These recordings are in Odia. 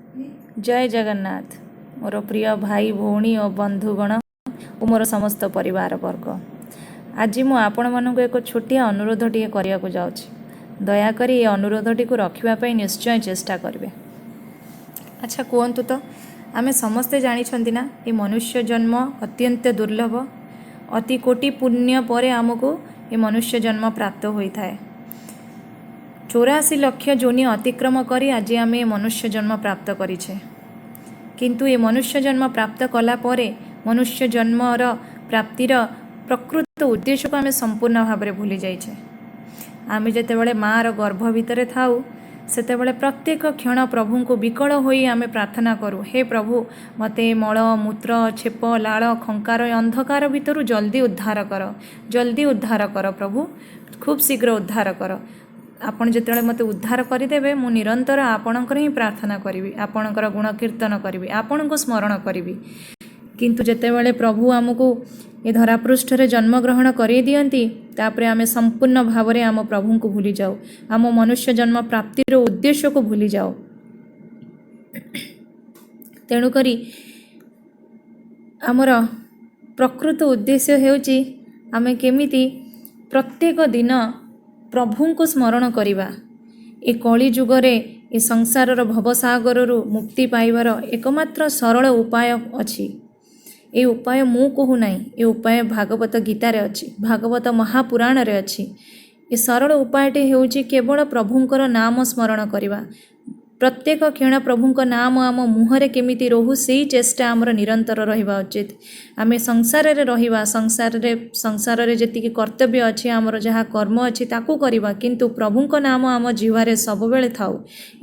ଜୟ ଜଗନ୍ନାଥ। ମୋର ପ୍ରିୟ ଭାଇ, ଭଉଣୀ ଓ ବନ୍ଧୁଗଣ ଓ ମୋର ସମସ୍ତ ପରିବାର ବର୍ଗ, ଆଜି ମୁଁ ଆପଣମାନଙ୍କୁ ଏକ ଛୋଟିଆ ଅନୁରୋଧଟିଏ କରିବାକୁ ଯାଉଛି। ଦୟାକରି ଏ ଅନୁରୋଧଟିକୁ ରଖିବା ପାଇଁ ନିଶ୍ଚୟ ଚେଷ୍ଟା କରିବେ। ଆଚ୍ଛା କୁହନ୍ତୁ ତ, ଆମେ ସମସ୍ତେ ଜାଣିଛନ୍ତି ନା ଏ ମନୁଷ୍ୟ ଜନ୍ମ ଅତ୍ୟନ୍ତ ଦୁର୍ଲଭ? ଅତି କୋଟି ପୁଣ୍ୟ ପରେ ଆମକୁ ଏ ମନୁଷ୍ୟ ଜନ୍ମ ପ୍ରାପ୍ତ ହୋଇଥାଏ। 84 ଲକ୍ଷ ଯୋନି ଅତିକ୍ରମ କରି ଆଜି ଆମେ ଏ ମନୁଷ୍ୟ ଜନ୍ମ ପ୍ରାପ୍ତ କରିଛେ। କିନ୍ତୁ ଏ ମନୁଷ୍ୟ ଜନ୍ମ ପ୍ରାପ୍ତ କଲା ପରେ ମନୁଷ୍ୟ ଜନ୍ମର ପ୍ରାପ୍ତିର ପ୍ରକୃତ ଉଦ୍ଦେଶ୍ୟକୁ ଆମେ ସମ୍ପୂର୍ଣ୍ଣ ଭାବରେ ଭୁଲି ଯାଇଛେ। ଆମେ ଯେତେବେଳେ ମାଆର ଗର୍ଭ ଭିତରେ ଥାଉ, ସେତେବେଳେ ପ୍ରତ୍ୟେକ କ୍ଷଣ ପ୍ରଭୁଙ୍କୁ ବିକଳ ହୋଇ ଆମେ ପ୍ରାର୍ଥନା କରୁ, ହେ ପ୍ରଭୁ, ମୋତେ ମଳ, ମୂତ୍ର, ଛେପ, ଲାଳ, ଖଙ୍କାର, ଅନ୍ଧକାର ଭିତରୁ ଜଲ୍ଦି ଉଦ୍ଧାର କର, ଜଲ୍ଦି ଉଦ୍ଧାର କର ପ୍ରଭୁ, ଖୁବ୍ ଶୀଘ୍ର ଉଦ୍ଧାର କର। ଆପଣ ଯେତେବେଳେ ମୋତେ ଉଦ୍ଧାର କରିଦେବେ, ମୁଁ ନିରନ୍ତର ଆପଣଙ୍କର ହିଁ ପ୍ରାର୍ଥନା କରିବି, ଆପଣଙ୍କର ଗୁଣ କୀର୍ତ୍ତନ କରିବି, ଆପଣଙ୍କୁ ସ୍ମରଣ କରିବି। କିନ୍ତୁ ଯେତେବେଳେ ପ୍ରଭୁ ଆମକୁ ଏ ଧରାପୃଷ୍ଠରେ ଜନ୍ମଗ୍ରହଣ କରେଇ ଦିଅନ୍ତି, ତାପରେ ଆମେ ସମ୍ପୂର୍ଣ୍ଣ ଭାବରେ ଆମ ପ୍ରଭୁଙ୍କୁ ଭୁଲିଯାଉ, ଆମ ମନୁଷ୍ୟ ଜନ୍ମ ପ୍ରାପ୍ତିର ଉଦ୍ଦେଶ୍ୟକୁ ଭୁଲିଯାଉ। ତେଣୁକରି ଆମର ପ୍ରକୃତ ଉଦ୍ଦେଶ୍ୟ ହେଉଛି ଆମେ କେମିତି ପ୍ରତ୍ୟେକ ଦିନ ପ୍ରଭୁଙ୍କୁ ସ୍ମରଣ କରିବା। ଏ କଳି ଯୁଗରେ ଏ ସଂସାରର ଭବସାଗରରୁ ମୁକ୍ତି ପାଇବାର ଏକମାତ୍ର ସରଳ ଉପାୟ ଅଛି। ଏ ଉପାୟ ମୁଁ କହୁନାହିଁ, ଏ ଉପାୟ ଭାଗବତ ଗୀତାରେ ଅଛି, ଭାଗବତ ମହାପୁରାଣରେ ଅଛି। ଏ ସରଳ ଉପାୟଟି ହେଉଛି କେବଳ ପ୍ରଭୁଙ୍କର ନାମ ସ୍ମରଣ କରିବା। ପ୍ରତ୍ୟେକ କ୍ଷଣ ପ୍ରଭୁଙ୍କ ନାମ ଆମ ମୁହଁରେ କେମିତି ରହୁ, ସେଇ ଚେଷ୍ଟା ଆମର ନିରନ୍ତର ରହିବା ଉଚିତ। ଆମେ ସଂସାରରେ ରହିବା, ସଂସାରରେ ଯେତିକି କର୍ତ୍ତବ୍ୟ ଅଛି, ଆମର ଯାହା କର୍ମ ଅଛି ତାକୁ କରିବା, କିନ୍ତୁ ପ୍ରଭୁଙ୍କ ନାମ ଆମ ଜିହ୍ୱାରେ ସବୁବେଳେ ଥାଉ,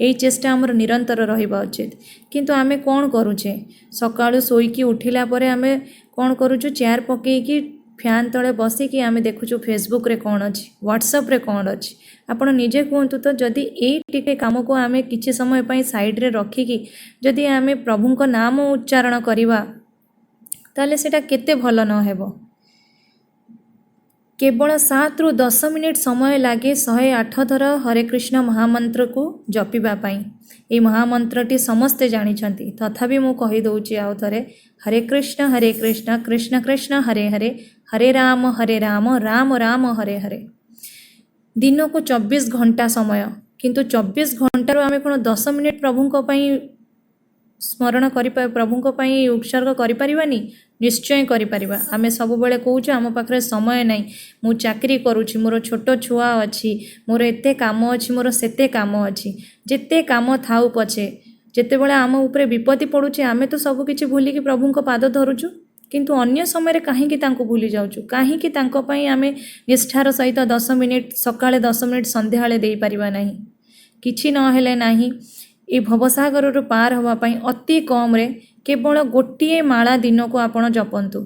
ଏଇ ଚେଷ୍ଟା ଆମର ନିରନ୍ତର ରହିବା ଉଚିତ। କିନ୍ତୁ ଆମେ କ'ଣ କରୁଛେ? ସକାଳୁ ଶୋଇକି ଉଠିଲା ପରେ ଆମେ କ'ଣ କରୁଛୁ? ଚେୟାର ପକେଇକି ଫ୍ୟାନ୍ ତଳେ ବସିକି ଆମେ ଦେଖୁଛୁ ଫେସବୁକ୍ରେ କ'ଣ ଅଛି, ହ୍ୱାଟ୍ସଆପ୍ରେ କ'ଣ ଅଛି। ଆପଣ ନିଜେ କୁହନ୍ତୁ ତ, ଯଦି ଏଇ ଟିକେ କାମକୁ ଆମେ କିଛି ସମୟ ପାଇଁ ସାଇଡ଼୍ରେ ରଖିକି ଯଦି ଆମେ ପ୍ରଭୁଙ୍କ ନାମ ଉଚ୍ଚାରଣ କରିବା, ତାହେଲେ ସେଇଟା କେତେ ଭଲ ନ ହେବ? କେବଳ 7ରୁ 10 ମିନିଟ୍ ସମୟ ଲାଗେ 108 ଥର ହରେ କୃଷ୍ଣ ମହାମନ୍ତ୍ରକୁ ଜପିବା ପାଇଁ। ଏଇ ମହାମନ୍ତ୍ରଟି ସମସ୍ତେ ଜାଣିଛନ୍ତି, ତଥାପି ମୁଁ କହିଦେଉଛି ଆଉ ଥରେ, ହରେ କୃଷ୍ଣ ହରେ କୃଷ୍ଣ କୃଷ୍ଣ କୃଷ୍ଣ ହରେ ହରେ, ହରେ ରାମ ହରେ ରାମ ରାମ ରାମ ହରେ ହରେ। ଦିନକୁ 24 ଘଣ୍ଟା ସମୟ, କିନ୍ତୁ 24 ଘଣ୍ଟାରୁ ଆମେ କ'ଣ 10 ମିନିଟ୍ ପ୍ରଭୁଙ୍କ ପାଇଁ ସ୍ମରଣ ପ୍ରଭୁଙ୍କ ପାଇଁ ଉତ୍ସର୍ଗ କରିପାରିବାନି? ନିଶ୍ଚୟ କରିପାରିବା। ଆମେ ସବୁବେଳେ କହୁଛୁ ଆମ ପାଖରେ ସମୟ ନାହିଁ, ମୁଁ ଚାକିରି କରୁଛି, ମୋର ଛୋଟ ଛୁଆ ଅଛି, ମୋର ଏତେ କାମ ଅଛି, ମୋର ସେତେ କାମ ଅଛି। ଯେତେ କାମ ଥାଉ ପଛେ, ଯେତେବେଳେ ଆମ ଉପରେ ବିପତ୍ତି ପଡ଼ୁଛି, ଆମେ ତ ସବୁକିଛି ଭୁଲିକି ପ୍ରଭୁଙ୍କ ପାଦ ଧରୁଛୁ, କିନ୍ତୁ ଅନ୍ୟ ସମୟରେ କାହିଁକି ତାଙ୍କୁ ଭୁଲି ଯାଉଛୁ? କାହିଁକି ତାଙ୍କ ପାଇଁ ଆମେ ନିଷ୍ଠାର ସହିତ 10 ମିନିଟ୍ ସକାଳେ, 10 ମିନିଟ୍ ସନ୍ଧ୍ୟାବେଳେ ଦେଇପାରିବା ନାହିଁ? କିଛି ନହେଲେ ନାହିଁ, ଏ ଭବସାଗରରୁ ପାର ହେବା ପାଇଁ ଅତି କମ୍ରେ କେବଳ ଗୋଟିଏ ମାଳା ଦିନକୁ ଆପଣ ଜପନ୍ତୁ।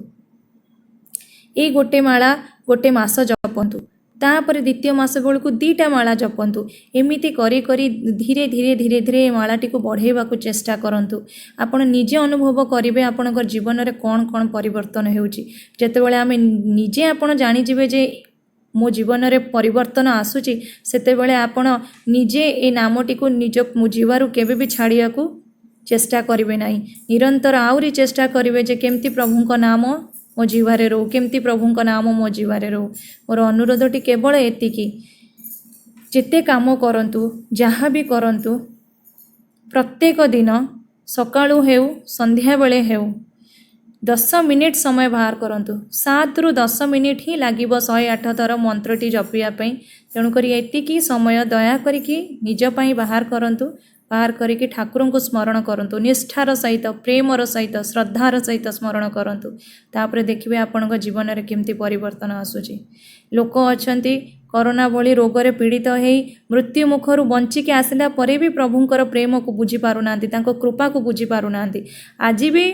ଏଇ ଗୋଟେ ମାଳା ଗୋଟେ ମାସ ଜପନ୍ତୁ, ତାପରେ ଦ୍ୱିତୀୟ ମାସ ବେଳକୁ 2ଟା ମାଳା ଜପନ୍ତୁ। ଏମିତି କରି କରି ଧୀରେ ଧୀରେ ଧୀରେ ଧୀରେ ଏ ମାଳାଟିକୁ ବଢ଼େଇବାକୁ ଚେଷ୍ଟା କରନ୍ତୁ। ଆପଣ ନିଜେ ଅନୁଭବ କରିବେ ଆପଣଙ୍କ ଜୀବନରେ କ'ଣ କ'ଣ ପରିବର୍ତ୍ତନ ହେଉଛି। ଯେତେବେଳେ ଆମେ ନିଜେ ଆପଣ ଜାଣିଯିବେ ଯେ ମୋ ଜୀବନରେ ପରିବର୍ତ୍ତନ ଆସୁଛି, ସେତେବେଳେ ଆପଣ ନିଜେ ଏ ନାମଟିକୁ ନିଜ ଜିହ୍ୱାରୁ କେବେ ବି ଛାଡ଼ିବାକୁ ଚେଷ୍ଟା କରିବେ ନାହିଁ। ନିରନ୍ତର ଆହୁରି ଚେଷ୍ଟା କରିବେ ଯେ କେମିତି ପ୍ରଭୁଙ୍କ ନାମ ମୋ ଜିହ୍ୱାରେ ରହୁ, କେମିତି ପ୍ରଭୁଙ୍କ ନାମ ମୋ ଜିହ୍ୱାରେ ରହୁ। ମୋର ଅନୁରୋଧଟି କେବଳ ଏତିକି, ଯେତେ କାମ କରନ୍ତୁ, ଯାହା ବି କରନ୍ତୁ, ପ୍ରତ୍ୟେକ ଦିନ ସକାଳୁ ହେଉ ସନ୍ଧ୍ୟାବେଳେ ହେଉ 10 ମିନିଟ୍ ସମୟ ବାହାର କରନ୍ତୁ। 7ରୁ 10 ମିନିଟ୍ ହିଁ ଲାଗିବ 108 ଥର ମନ୍ତ୍ରଟି ଜପିବା ପାଇଁ। ତେଣୁକରି ଏତିକି ସମୟ ଦୟା କରିକି ନିଜ ପାଇଁ ବାହାର କରନ୍ତୁ। ବାହାର କରିକି ଠାକୁରଙ୍କୁ ସ୍ମରଣ କରନ୍ତୁ, ନିଷ୍ଠାର ସହିତ, ପ୍ରେମର ସହିତ, ଶ୍ରଦ୍ଧାର ସହିତ ସ୍ମରଣ କରନ୍ତୁ। ତାପରେ ଦେଖିବେ ଆପଣଙ୍କ ଜୀବନରେ କେମିତି ପରିବର୍ତ୍ତନ ଆସୁଛି। ଲୋକ ଅଛନ୍ତି କରୋନା ଭଳି ରୋଗରେ ପୀଡ଼ିତ ହେଇ ମୃତ୍ୟୁ ମୁଖରୁ ବଞ୍ଚିକି ଆସିଲା ପରେ ବି ପ୍ରଭୁଙ୍କର ପ୍ରେମକୁ ବୁଝିପାରୁନାହାନ୍ତି, ତାଙ୍କ କୃପାକୁ ବୁଝିପାରୁନାହାନ୍ତି। ଆଜି ବି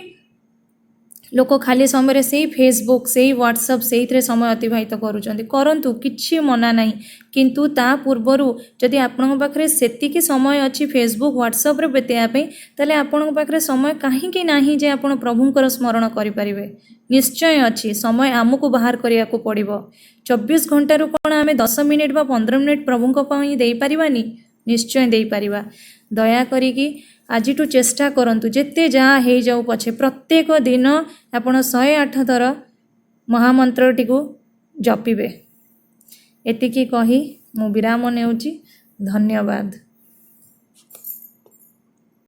ଲୋକ ଖାଲି ସମୟରେ ସେଇ ଫେସବୁକ୍, ସେଇ ହ୍ୱାଟ୍ସଆପ୍, ସେଇଥିରେ ସମୟ ଅତିବାହିତ କରୁଛନ୍ତି। କରନ୍ତୁ, କିଛି ମନା ନାହିଁ, କିନ୍ତୁ ତା ପୂର୍ବରୁ ଯଦି ଆପଣଙ୍କ ପାଖରେ ସେତିକି ସମୟ ଅଛି ଫେସବୁକ୍ ହ୍ୱାଟ୍ସଆପ୍ରେ ବିତେଇବା ପାଇଁ, ତାହେଲେ ଆପଣଙ୍କ ପାଖରେ ସମୟ କାହିଁକି ନାହିଁ ଯେ ଆପଣ ପ୍ରଭୁଙ୍କର ସ୍ମରଣ କରିପାରିବେ? ନିଶ୍ଚୟ ଅଛି। ସମୟ ଆମକୁ ବାହାର କରିବାକୁ ପଡ଼ିବ। 24 ଘଣ୍ଟାରୁ କ'ଣ ଆମେ 10 ମିନିଟ୍ ବା 15 ମିନିଟ୍ ପ୍ରଭୁଙ୍କ ପାଇଁ ଦେଇପାରିବାନି? ନିଶ୍ଚୟ ଦେଇପାରିବା। ଦୟାକରିକି ଆଜିଠୁ ଚେଷ୍ଟା କରନ୍ତୁ, ଯେତେ ଯାହା ହେଇଯାଉ ପଛେ ପ୍ରତ୍ୟେକ ଦିନ ଆପଣ 108 ଥର ମହାମନ୍ତ୍ରଟିକୁ ଜପିବେ। ଏତିକି କହି ମୁଁ ବିରାମ ନେଉଛି। ଧନ୍ୟବାଦ।